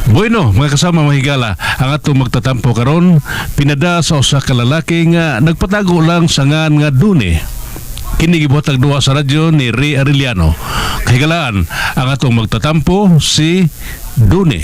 Bueno, mga kasama mga higala, ang atong magtatampo karon pinada sa usa ka lalaki nga nagpatago lang sa ngan nga Duni. Kini gibuhatag duha sa radyo ni Ray Arellano. Kahigalaan, ang atong magtatampo si Duni.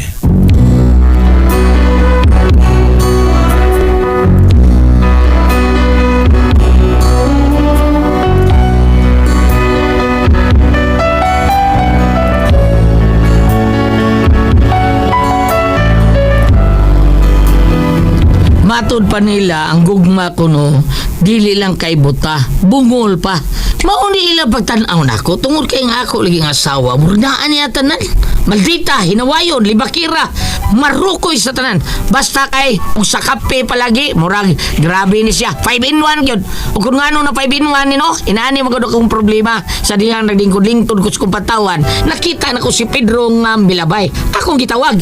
Matod pa nila ang gugma ko no, dili lang kay buta, bungol pa. Mauni ilang pagtan-aw nako tungod kay nga ako lagi nga asawa, murnaan niya tanan. Maldita, hinawayon, libakira, marukoy sa tanan. Basta kay ug sa kape palagi, murag grabe ni siya. 5 in 1 gyud. Ug kung ngano na 5 in 1 ni no, inaani magud akong problema sa dihang naglingkod-lingkod ko sa kong patawan. Nakita na ko si Pedro nga bilabay. Akong gitawag.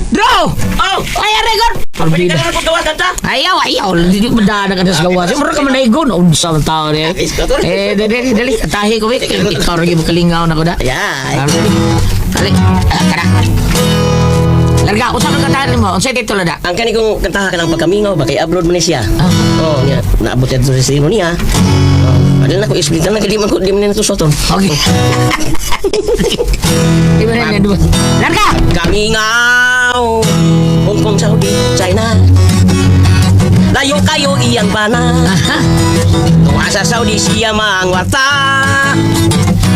Draw! Oh! Ay, aregon! Pwede ka na paggawa kanta? Ayaw, ayaw. Hindi mo daan ka sa gawas. Mura ka manaygon. Unsa man tao niya. Eh, dali, dali. Tahi ko, eh. Ikaw rin yung kalingaw na ko da. Ayan. Dali. Ah, Tara. Larga, unsa man kantahan nimo? Unsa titulo da? Ang kani kong kantaha ka ng pagkamingaw ba kay abroad man ni siya. Ah. Oh, niya naabot yan sa imo niya. Oh, adal na ko explain na di man ko di man na tusoton. Okay. Di ba na di ba? Larga! Kamingaw. Hong Kong, Saudi, China. Layo kayo iyang bana. Aha. Tunga sa Saudi siya mangwarta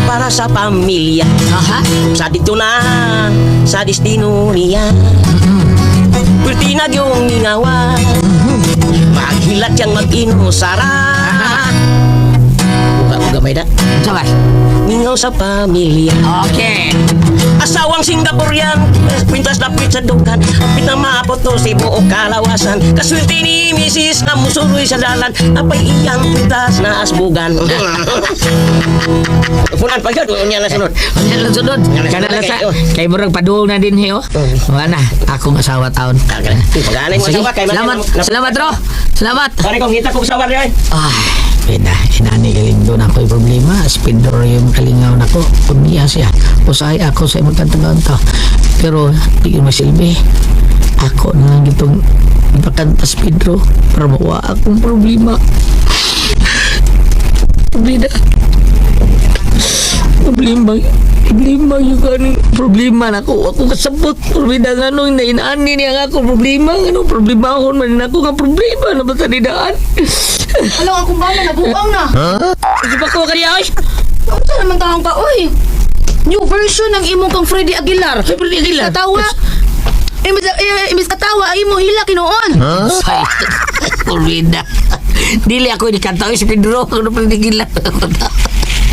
para sa pamilya. Aha. Sa dito na sa destino niya. Pwerte na yung mingawa. Maghilat siyang mag-ino sara. Uga uga may da. Unsa ba? Mingaw sa pamilya. Okay. Asawang Singaporean, pintas lapit sa dukan. Apit na maabot to si buo kalawasan. Kaswerte ni Mrs. na musuroy sa dalan. Apay iyang pintas na asbugan. Punan pa yun, unya na sunod. Unya lang sunod. Kana lang sa kay murag padung na din hiyo. Wala na akong asawa taon. Pag-anay mo Sige. asawa kay Salamat. Salamat, Ro. Salamat. Pare kong ngita kong sawa niya. Ay, pina, inani galing doon ako yung problema. Spindor yung kalingaw nako. Unya siya. Usahay ako sa imong kanta. Pero, di ko masilbi. Ako na lang itong ipakanta sa Pedro para mawa akong problema. Problema. Problema. Problema yung kanong problema na ako. Ako kasabot. Problema nga nung nainaani niya nga ako problema. Anong problema ako man ako nga problema na ba sa didaan? Alam, akong bala, nabuang na. Sige pa ko kaniya, oy. Unsa naman taong ka, oy? New version ng imong kang Freddy Aguilar. Ay, Freddy Aguilar. Katawa. Imbis, eh, imbis katawa, ay imo hila kinoon. Ay, Kurwina. Dili ako ni kanta oy si Pedro. Ano pa ni Aguilar?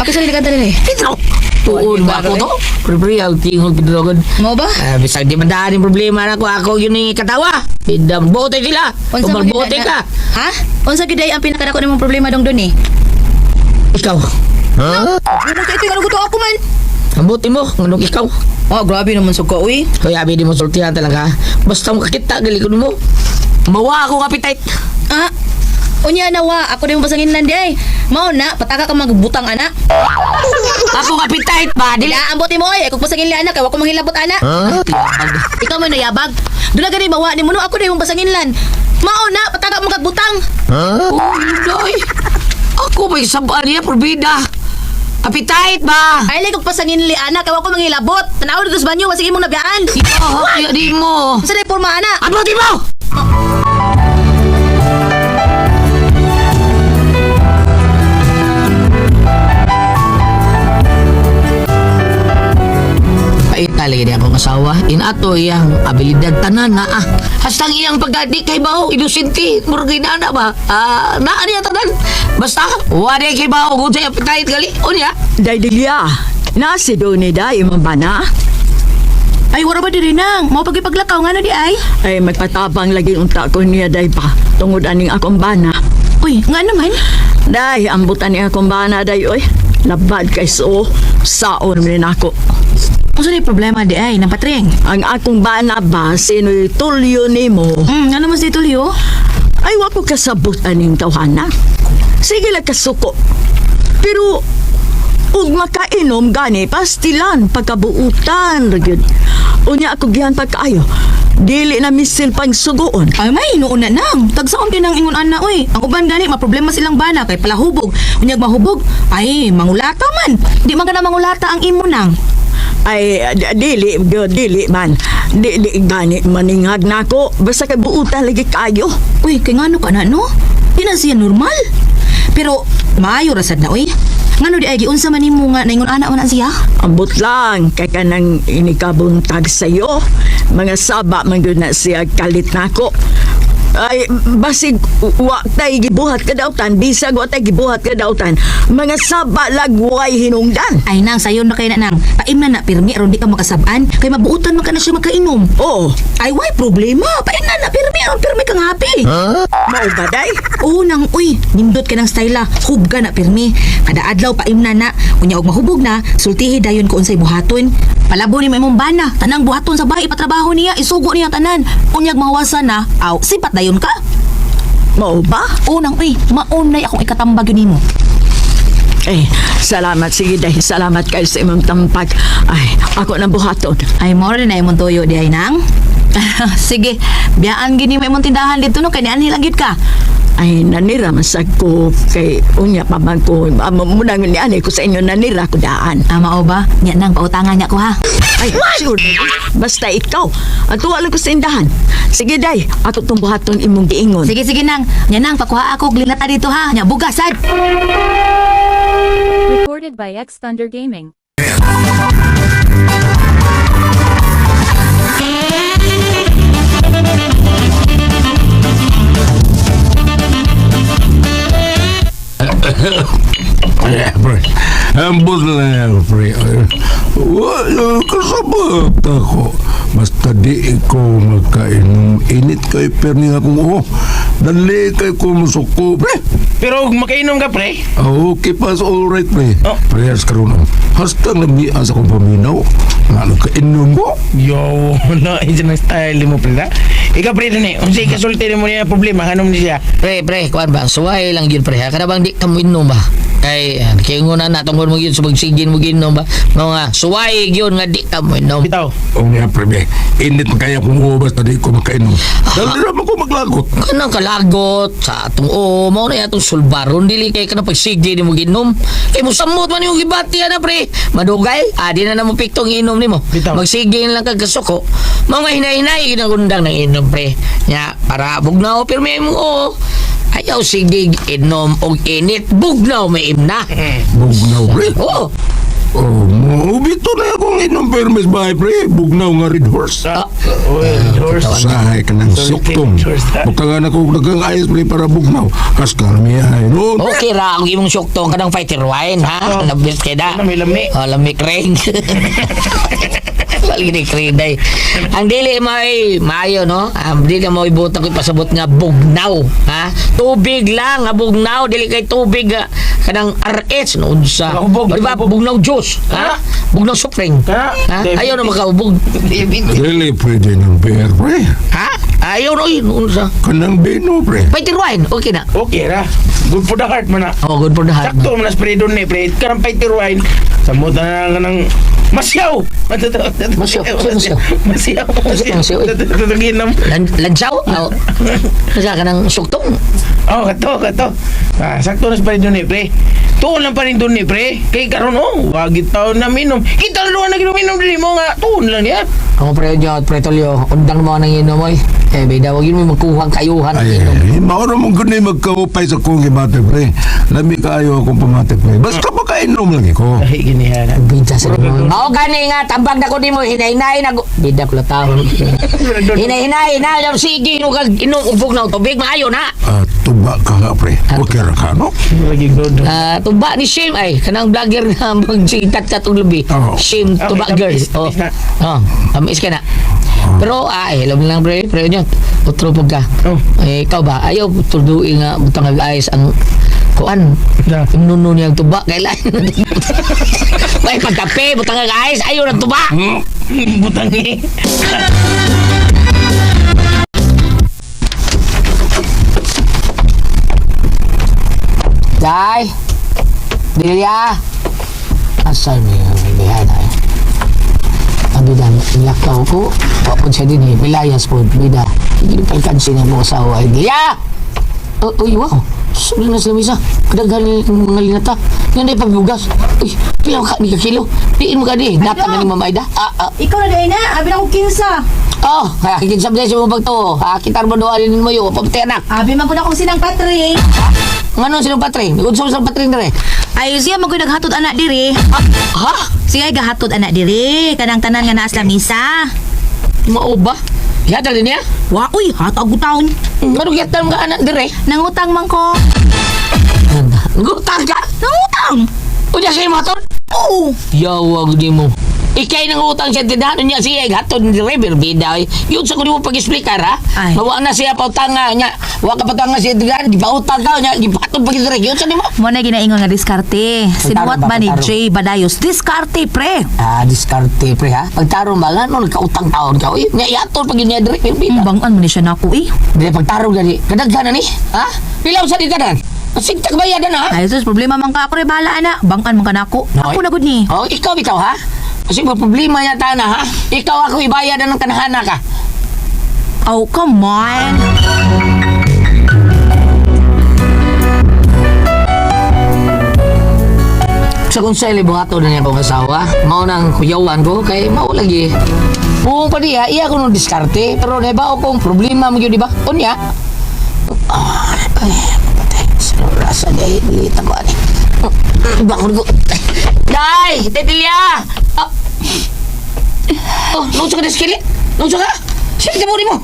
Ako sa kanta nila eh. Pedro. Tuon ba ako to? Pero ang tingog Pedro gud. Mo ba? Ah, bisag di man daan yung problema na ako. Ako yun yung katawa. Bidang bote sila. Unsa man Kung magbote gid ka. na- Ha? Unsa gid ay ang pinakadako nimong problema dong dun eh? Ikaw. Ano kay ito yung gusto ako man? Ang buti mo. Anong ikaw? Oh, grabe naman sa ka, uy. Kaya abi di mo sultihan talaga. Basta makakita galikod mo. Mawa ako appetite. Ah, unya na wa, ako din mo pasanginlan di ay. Mao na, pataka ka magbutang ana. Ako appetite ba? Dili. Dila ang buti mo oy, kung pasanginlan ana kay wa ko manghilabot ana. Ikaw man nayabag. Dula gani mawa ni mo no, ako din mong pasanginlan. Mao na, pataka mo kagbutang. Oh, Inday. Ako may sabaan niya, probida. Appetite ba? Ay like kog pasanginli ana kay wa ko manghilabot. Tanaw dito sa banyo, wasig imong nabiyaan. Oh, kaya di mo. Unsa day porma ana? Ano di mo? Paita lagi di akong asawa. Inato iyang abilidad tanan na ah. Hastang iyang pagkadi kay bao, inusinti, murag inana ba? Ah, naa niya tanan. Basta, wala kay bao, kung sa'yo appetite gali. Unya. Day Delia, nasi do ni day imong bana. Ay wala ba diri nang? Mao pagipaglakaw ngano di ay? Ay magpatabang lagi unta ko niya day pa tungod aning akong bana. Uy, nga naman. Day ambutan ni akong bana day oy. Labad kay so saon ni nako. Unsa day problema di ay nang patring? Ang akong bana ba sino'y tulyo nimo. Ngano man si Tulio? Ay wa ko kasabot aning tawhana. Sige lang kasuko. Pero Ug makainom gani pastilan pagkabuutan ra gyud. Unya ako gihan pagkaayo. Dili na misil pang sugoon. Ay, may hinuon na nang. Tagsaon din ang ingon ana, oy. Ang uban gani, maproblema silang bana kay palahubog. Unyag mahubog, ay, mangulata man. Di man ka na mangulata ang imo nang. Ay dili gyud, dili man. Dili gani maningag nako basta kay buutan lagi kayo. Uy, kay ngano ka na, no? Di na siya normal. Pero, maayo rasad na, uy. Ngano di ay giunsa man nimo nga naingon ana man na siya? Ambot lang kay kanang inikabuntag sayo. Mga saba man gyud na siya kalit nako. Ay basig wa tay gibuhat kadautan, bisag wa tay gibuhat kadautan. Mga saba lagway hinungdan. Ay nang, sayon na kay na nang. Paim na na pirmi aron di ka makasab-an kay mabuutan man ka na siya makainom. Oo, Ay, why problema? Paim na na pirmi aron pirmi kang happy. mao ba day? Oo nang, uy, nindot ka ng styla, hubga na pirmi. Kada adlaw paim na na, unya og mahubog na, sultihi dayon ko unsay buhaton. Palabo ni imong bana, tanang buhaton sa bahay ipatrabaho niya, isugo niya tanan. Unyag mahuwasan na, aw, sipat dayon ka. Mao ba? Oo nang, uy, maunay akong ikatambag yun nimo. Eh, salamat sige day, salamat kayo sa imong tampag. Ay, ako nang buhaton. Ay, more na imong tuyo di ay nang. Sige, biyaan gini mo imong tindahan dito no, kay nianhi lang gyud ka. Ay, nanira man sa ko kay unya pa man ko. Amo mo nang nianay ko sa inyo nanira ko daan. Ah, mao ba? Nya nang pautangan niya ko ha. Ay, sure. Basta ikaw. At tuwa lang ko sa indahan. Sige, day. Ako itong buhaton imong giingon. Sige, sige nang. Nya nang pakuha ako og linata dito ha. Nya bugas sad. Recorded by X Thunder Gaming. Eh, pre. Ambot lang yan, pre. Wala, kasabot ako. Basta di ko magkainom. Init kay perni akong uho. Dali kay ko musuko, pre. Pero kung makainom ka, pre. Ah, okay pa, all right, pre. Oh. Prayers karon. Oh. Hastang lamias akong paminaw. Nga nagkainom ko. Yo, no, ito na style mo, pre, ha? Ikaw, pre, dun eh. Unsay kasulti mo niya problema, hanom ni siya. Pre, pre, kuan ba? Suway lang yun, pre. Ha? Kada bang di ka mo inom ba? Kay, kay nguna na tungkol mo yun sa magsigin mo ginom ba? Mga suway yun nga di ka mo inom. Bitaw. Oh, nga, pre, pre. Init man kaya kung uho, basta di ko makainom. Dali naman ko maglagot. Kanang kalagot sa atong oo, mao na atong sulbaron dili kay kanang pagsige ni mo ginom. Kay mo samot man yung gibati ana pre. Madugay, adi na namo piktong inom nimo. Bitaw. Magsige lang kag kasuko. Mao nga hinay-hinay ginagundang ng inom pre. Nya para bugnaw pirmi mo oo. Ayaw sige inom og init bugnaw may imna. Bugnaw, pre. Oo. Oh, mo bito na akong inom permis bahay, pre. Bugnaw nga red horse. Ah, Well, horse. Usahay ka ng suktong. Bukangan ako dagang ayos pre para bugnaw. Kas karami ay noon. Okay ra ang imong syuktong kanang fighter wine ha. Labis kay da. Ano, may lami. Oh, lami kring. Wala gini kring day. Ang dili may maayo no. Ang dili mo ibutang ko pasabot nga bugnaw ha. Tubig lang nga bugnaw dili kay tubig ah, kanang RH no unsa. Makahubog, Di ba bugnaw juice ha? Bugnaw soft drink. Ha? Ha? Ayaw na makahubog. Dili pwede ng beer pre. Ha? Ayaw no oy, unsa. Kanang bino pre. Fighter wine okay na. Okay ra. Good for the heart man na. Oh, good for the heart. Sakto man na spray doon eh, pre. Karang fighter wine. Samot na lang ng Masyaw! Masyaw. Sino masyaw? Masyaw. Masyaw, masyaw, eh. Tutugin Lansaw? Oh. Kasi ka ng suktong. Oh, kato, kato. Ah, sakto na pa rin dun eh, pre. Tuon lang pa rin dun eh, pre. Kay karon oh, wagi taon na minom. Kita na na ginuminom dili mo nga. Tuon lang niya. Ako pre nyo, pre Tolyo, undang mo nang inom oy. Eh, bida, wag yun may magkuhang kayuhan ng Ay, inom. mauro mong ganun magkaupay sa kong gibate pre. Lami kaayo akong pamate pre. Basta makainom lang ko. Ay, gini ha. Bida sa mo. Mao gani nga, tambag na ko di mo, hinay-hinay na ko. Bida ko taon. Hinay-hinay na, yung sige, inom kag inom ubog na tubig, maayo na. Ah, tuba ka nga pre. Okay ra ka no? Lagi good. Ah, tuba ni Shame ay kanang vlogger na magsitat ka tong lubi. Oo. Shame Okay, tuba girl. tamis, Oh. tamis na. Oh, tamis ka na. Pero ay, alam lang pre, pre nyo. Utro pag ka. Oh. Eh, ikaw ba? Ayaw tulduin nga butang ayos ang kuan. Da. Yung nuno niyang tuba kailan. May pagkape, butang ayos, ayaw ng tuba. Butang eh. Day. Delia. Asa ni bihana eh. Ang bida, nilakaw ko. Wapod siya din eh. Milayas po, bida. Hindi palkansin ang mga asawa. Ay, ya! Oh, uy, wow. Suli na sila misa. Kadaghan ng mga linata. Yan ay pagbugas. Uy, pila ka ni ka kilo. Diin mo ka di. Data na ni Ma'am Aida. Ah, ah. Ikaw na dahil na, abi na akong kinsa. Oh, kinsab na siya mo pagtuo. Ah, kitar mo doon mo yun. Pabti anak. Abi man ko na akong sinang patring. Ngano silang patring? Unsa silang patring dire? Ay, siya man ko naghatod anak diri. Ah, ha? Siya ay gahatod anak diri. Kanang tanan nga naa sa lamisa. Mao ba? Yata din niya? Wa, uy, hatag ko taon. Ngano gyatan mga anak dire? Nangutang man ko. Ngutang ka? Nangutang? Unya siya motor? Oo. Yawag di mo. Ikay nang utang siya tindahan niya siya hatod ni River bida. Yun sa kuno mo pag-explicar ha. Ay. Mawa na siya pautanga niya. Wa ka pautanga siya tindahan, gipautang ka niya, gipatod pag dire. Yun sa nimo. Mo na ginaingon nga diskarte. Sinuwat ba, ba ni pagtarong? Jay Badayos? Diskarte, pre. Ah, diskarte pre ha. Pagtarong ba nga no nagkautang taon ka. Uy, nya iatod pag yun niya dire bida. Bangan mo ni siya nako eh. Dire pagtarong gani. Kadaghan na ni. Ha? Pila sa di tanan? Sigtag bayad na ha? Ay, sus, problema man ka ako re, bahala ana. Bangkan man ka nako. Noy. Ako na gud ni. Oh, ikaw ikaw ha? Kasi may problema yata na ha? Ikaw ako ibayad na ng kanahana ka. Oh, come on. Sa kung sa buhato na niya akong asawa, mao nang kuyawan ko kay mao lagi. Buong pa niya, iya ko nung diskarte, pero naiba kong problema mo yun, di ba? Unya. Ah, ay, patay. Sa rasa di, lita ko ani. Bakit ko? Day! Tetilya! Ah. Oh, nunsa ka na skili? Nunsa ka? Sige ka mo.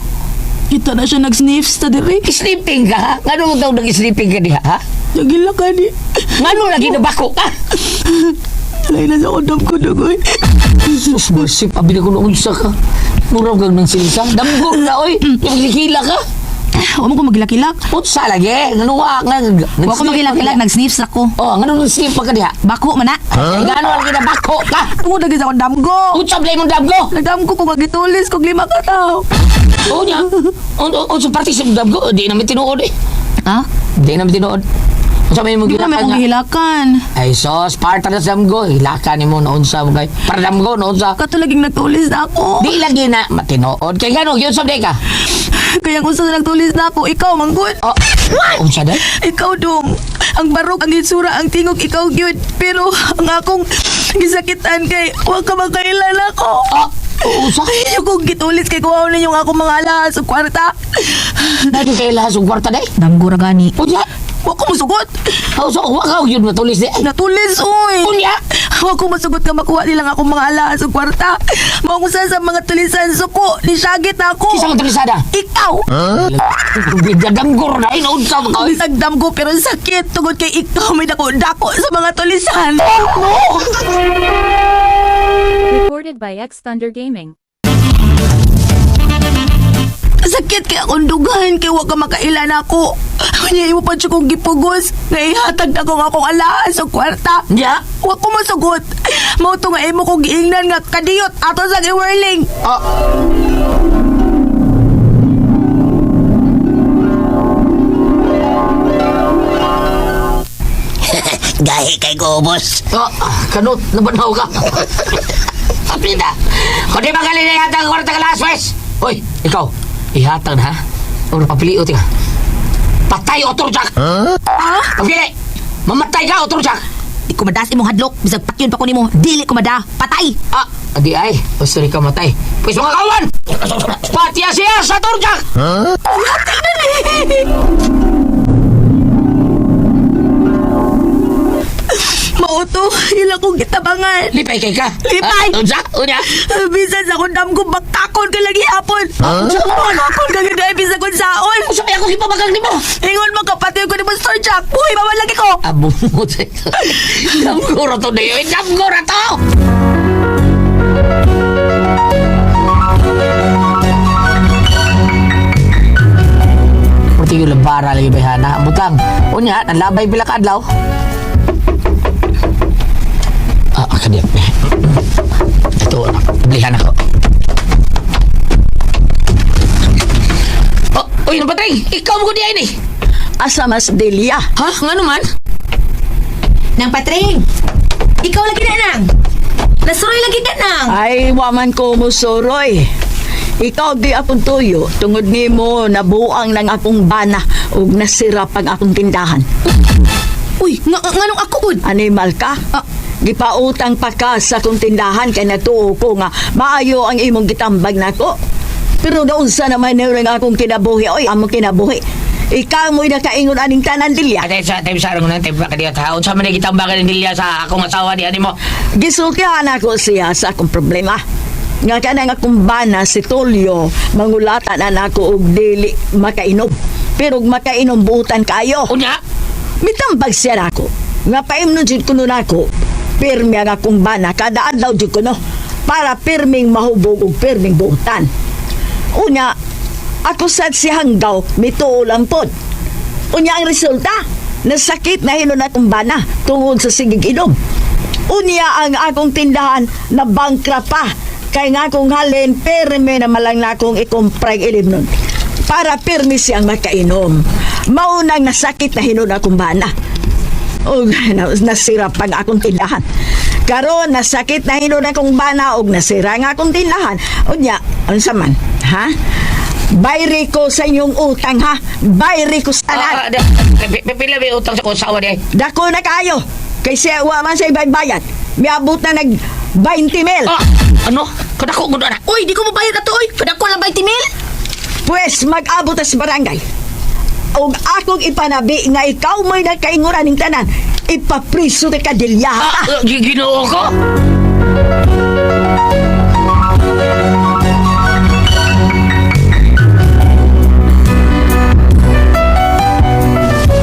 Kita na siya nag-sniff sa diri. Sleeping ka, ha? Ngano daw nag-sleeping ka diha, ha? Nagila ka ni. Ngano lagi nabako ka? Alay na sa kondom ko dugoy. Sus, masip, abi na ko noon sa ka. Muraw kag ng silsa. Damgo na, oy. Yung hila ka. Wa mo ko magilakilak. Utsa lagi. Ngano wa nga. Wa ko magilakilak, nag-sniffs ako. Oh, ngano nang sleep pa ka diha? Bako man na. Huh? Ngano lagi na bako ka? Tungod lagi sa kondom ko. Utsa blay mong damgo. Nagdamgo ko nga gitulis kog lima ka tao. Oo niya. O sa parte sa damgo, di namin tinuod eh. Ha? Di namin tinuod. Unsa may mong Di na may gilakan akong nga? gihilakan. Ay sos, part na sa damgo. Hilakan nimo noon sa mo kay. Para damgo noon sa. Kato laging nagtulis na ako. Di lagi na matinood. Kay ngano gyud sa ka? Kaya kung sa nagtulis na ako, ikaw manggod. Oh, unsa day? Ikaw dong. Ang barok, ang itsura, ang tingog, ikaw gyud. Pero ang akong gisakitan kay wa ka makailan ako. Oh, unsa? Ay, kung gitulis kay kuha ninyo ang akong mga alahas ug kwarta. Dali kay lahas og kwarta day. Damgo ra gani. Unya. Wa ko musugot. Oh, so wa ka gyud matulis di. Natulis, uy. Unya. Wa ko musugot nga makuha nilang akong mga alahas ug kwarta. Mao kung saan sa mga tulisan suko, nisagit ako. Kinsa man tulisada? Ikaw. Damgo ra day noon sa ka. Bisag ko pero sakit tungod kay ikaw may dako-dako sa mga tulisan. Recorded by X Thunder Gaming. Sakit kay akong dugahan kay wa ka makailan ako. Unya imo pa siya kong gipugos nga ihatag na kong akong alahas og kwarta. Nya. Wa ko masugot. Mao to nga imo kong giingnan nga kadiyot ato sa giwirling. Oh. Gahi kay ko, boss. Oh, kanot, nabanaw ka. Kapita. Kung di ba galing na ihatag ang kwarta ka lahas, wes? Hoy, ikaw, ihatag na ha? Oro, papiliot ka. Patay, Otro Jack! Huh? Pagpili! Mamatay ka, Otro Jack! Di ko madas imong hadlok, bisag patyon pa ko nimo. Dili ko mada. Patay. Ah, adi ay, gusto rin ka matay. Pwes mga kawan! Patya siya sa Turjak! Mao to ila kong gitabangan. Lipay kay ka! Lipay! Ah, unsa? Unya? Bisan sa akong damgo bakakon ka lagi hapon. Bakakon ka lagi bisan kung saon. Unsa kaya ako gipabagang nimo? Ingon mo kapatid ko ni Mr. Jack. Buhay pa man lagi ko. Abo mo sa Damgo ra to na yun! Damgo ra to! Pati yung labara lagi bayhana. Butang. Unya, nalabay pila ka adlaw. Ah, kadiyak. Ito, blihan ako. Oh, uy, napatring! Ikaw mo ko diay ni! Asa mas Delia? Ha? Nga naman? Nang patring. Ikaw lagi na nang. Nasuroy lagi ka nang. Ay, waman ko musuroy. Ikaw di akong tuyo, tungod nimo nabuang ng akong bana ug nasira pag akong tindahan. Uy, nga, nganong ako gud? Animal ka? Ah. Gipautang pa ka sa akong tindahan kay natuo ko nga maayo ang imong gitambag nako. Pero naunsa naman na ang akong kinabuhi, oy, among kinabuhi. Ikaw mo'y nakaingon aning tanan dilya. Ate sa tayo sa nang tayo kadiya ta. Unsa man gitambagan ni Dilya sa akong asawa di ani mo? Gisultihan ako siya sa akong problema. Nga kanang akong bana si Tulio, mangulatan na nako og dili makainom. Pero og makainom buutan kayo. Unya, Mitambag siya nako. Nga paimnon jud kuno nako. Pirmi ang akong bana kada adlaw jud kuno para pirming mahubog og pirming buutan. Unya, ako sad si Hanggaw mituo lang pod. Unya ang resulta, nasakit na hinon akong bana tungod sa sigig inom. Unya ang akong tindahan na bankrupt pa. Kay nga akong halin, pirmi na malang na akong ikumprag ilim nun. Para pirmi siyang makainom. Maunang nasakit na hinon akong bana. Og nasira pag akong tindahan. Karon nasakit na hinon akong bana og nasira nga akong tindahan. Unya, unsa man, ha? Bayri ko sa inyong utang ha. Bayri ko sa tanan. Pila may utang sa akong asawa di. Dako na kayo. Kay siya wa man sa ibaybayad. Miabot na nag 20 mil. Ah, ano? Kadako gud ana. Uy, di ko mabayad ato oy. Kadako lang 20 mil. Pwes mag-abot ta sa barangay. Og akong ipanabi nga ikaw mo'y nakainguran ning tanan. Ipapriso ta ka dilya. Ah, Ginoo ko.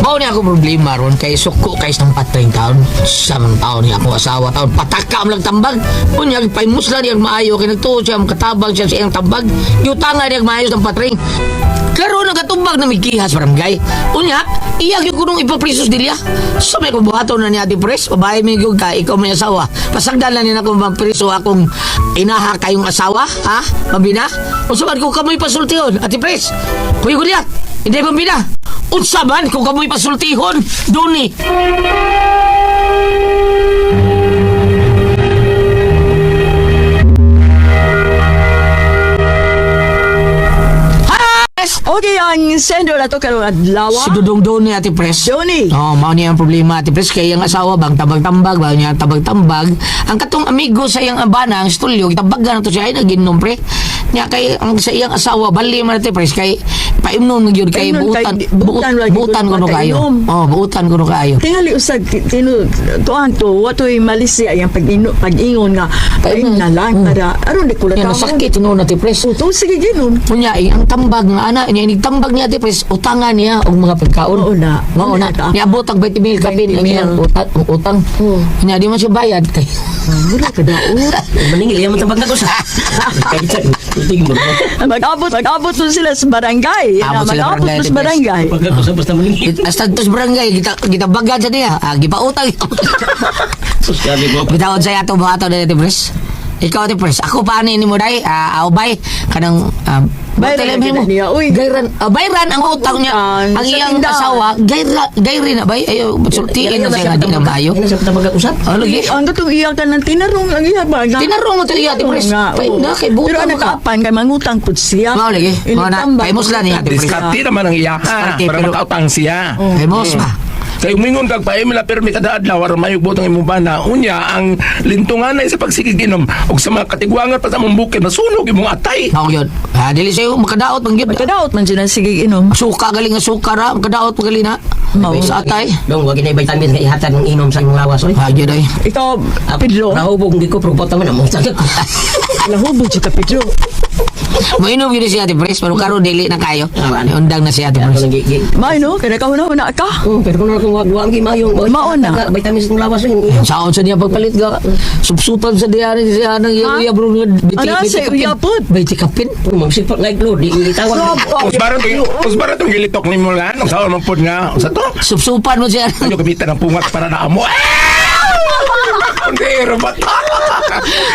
Mao ni ako problema ron kay suko kay ng patring taon sa man taon ni ako asawa taon pataka man lang tambag unya paymusla niya maayo kay nagtuo siya makatabang siya sa iyang tambag yutanga niya maayo sa patring karon nagatumbag na migihas barangay unya iya gyud kunong ipaprisos dilya so may kubuhaton na niya ati pres babae mi gyud ka ikaw may asawa pasagdan na niya akong mapriso akong inaha kayong asawa ha mabina unsa man kung kamoy pasultihon ati pres kuy Goliath hindi mabina. Unsa man kung kamoy pasultihon, duni. Okay, ang sender na to karong adlaw. Si Dudong Doni, Ate Pres. Doni. Oo, mao niya ang problema, Ate Pres. Kaya ang asawa bang tabag-tambag, ba niya tabag-tambag. Ang katong amigo sa iyang abana, ang stulyo, tabagan na to siya, ay naginom, pre. Niya kay ang sa iyang asawa, bali man Ate Pres, kay paimnon gyud kay Paimnon buutan, kay- buutan lagi buutan kuno kuno kayo. makainom. Oh, buutan kuno kayo. Tingali usag tinu tuan to watoy malisia yang pag-ino pag-ingon nga paim na lang para aron di kula Niya nasakit noon Ate Pres. Uto sige ginon. Unya, eh, ang tambag nga ana, niya inigtambag niya Ate Pres, utangan niya og mga pagkaon. Oo na. Mao na. Oo na. Niabot ang 20 mil kapin 20 ang iyang mil. utang, utang. Oo. Unya di man siya bayad kay. Mura ka daot. Maningil, yan mo tambag na ko sa. Tingin mo. Mag-abot, mag-abot mo sila sa barangay. Abot sila Mag-abot barangay, mo sa barangay. Pagka ko sa basta maningil. Hasta tos barangay kita kita bagan sa niya. Ah, gipautang. Sus, gabi ko. Bitawon sa ato buhaton na Ate Pres. Ikaw Ate Pres, ako pa ani nimo dai, ah, aw bay kanang Bayran buti lang na mo. niya, uy. Gayran, bayran ang utang niya. Utang, Ang sa iyang tindahan. asawa, gayra, gayri na bay. Ayo, sultiin na siya nga di na maayo. Yan sa tambag usap. Oh, lagi. Ang katong iya ka ng tinarong ang iya ba? Nga- Tinarong mo to iya, Ate Pres. Nga, Kay oo. na kay buta Pero mo ang ka. nakaapan kay mangutang pud siya. Mao lagi. Mao na, Initambag kay musla niya Ate Pres. Diskarte naman ang iya ha, Diskarte, para pero- makautang siya. Kay mos ba? Kay umingon kag paimil na pirmi kada adlaw aron mayog butang imong bana. Unya ang lintungan ay sa pagsigiginom ug sa mga katigwangan pa sa among bukid masunog imong atay. Mao yun. Ah, dili sayo makadaot man gyud. Kadaot man siya sige inom. Suka galing nga suka ra, makadaot pa gali na. Mao. Sa atay. Dong, wag na vitamin nga ihatag ng inom sa imong lawas oy. Ah, gyud ay. Ikaw, Pedro. Nahubog hindi ko pero bota man ang utang ko. Lahubog siya ka, Pedro. Mainom gyud si Ate Pres, pero karon dili na kayo. Undang na si Ate Ako Pres. lang gi. May no, kaya kahuna-huna ka. Oh, pero kung ako wag wag mayong Mao na. Vitamin sa imong lawas oy. Saon sa niya pagpalit ga subsutan sa diya ni siya nang iya iya bro nga biti Ano, biti sa kapin. uya pod? Biti kapin. Pero magsipat nga iglo di itawag. Usbara tong gilitok nimo lan, ang saon man pod nga sa to. Subsupan mo siya. Ayo gamitan ang pungak para na amo. Hindi, robot.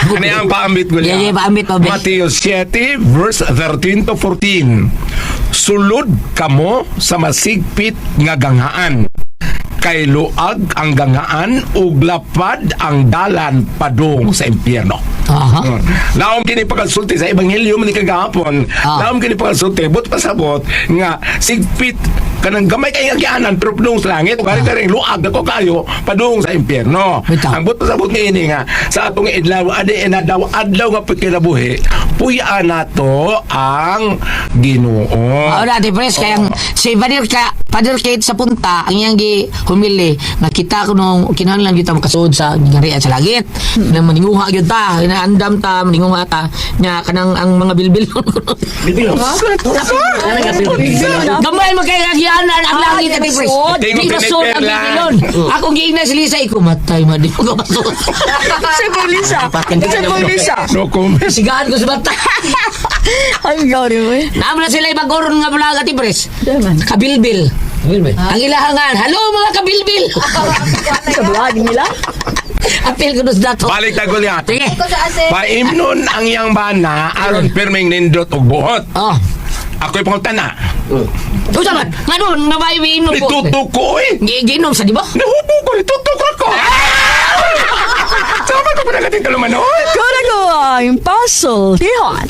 Ano ang paambit ko Yeah, yeah, paambit, paambit. Mateo 7, verse 13 to 14. Sulod kamo sa masigpit nga ganghaan. Kay Kay luag ang gangaan ug lapad ang dalan padung sa impyerno. Aha. Laom kini pagkasulti sa ebanghelyo man ni kagahapon. Laom kini pagkasulti but pasabot nga sigpit kanang gamay kay agyanan pero padung sa langit ug ari karing luag ako kayo padung sa impyerno. Bitaw. Ang but pasabot niini nga sa atong idlaw adi inadaw adlaw nga pagkinabuhi puy-an nato ang Ginoo. Oo na, Ate Pres, kaya ang si Father, ka, Father Kate sa punta, ang iyang gi humili, nakita ko nung kinahanglan kita makasuod sa gingarian sa langit. Na maninguha gyud ta, inaandam ta, maninguha ta, nya kanang ang mga bilbil. Bilbil. Gamay man kay agyanan ang langit, Ate Pres. Tingog Di masuod ang piniperlan. bilbilon. Akong giingnan si Lisa, ikumatay man di ko masuod. Sa Lisa. Sa Lisa. No comment. Sigaan ko sa bata. Ang gawin mo eh. Naam na sila ibang oron nga vlog, Ate Pres. Daman. Kabilbil. Ang ilahangan, hello mga kabilbil. Sa vlog nila. Apil ko dos dato. Balik ta Goliath. Sige. Paimnon ang iyang bana aron pirming nindot og buhot. Oh. Ako'y pangutana. Usa man, ngano nabay inom po. Nituto ko eh. Giinom sa di ba? Nahubo ko, nituto ko ako. Sama ko pa nagating kalumanon. Kurago ang pasultihan.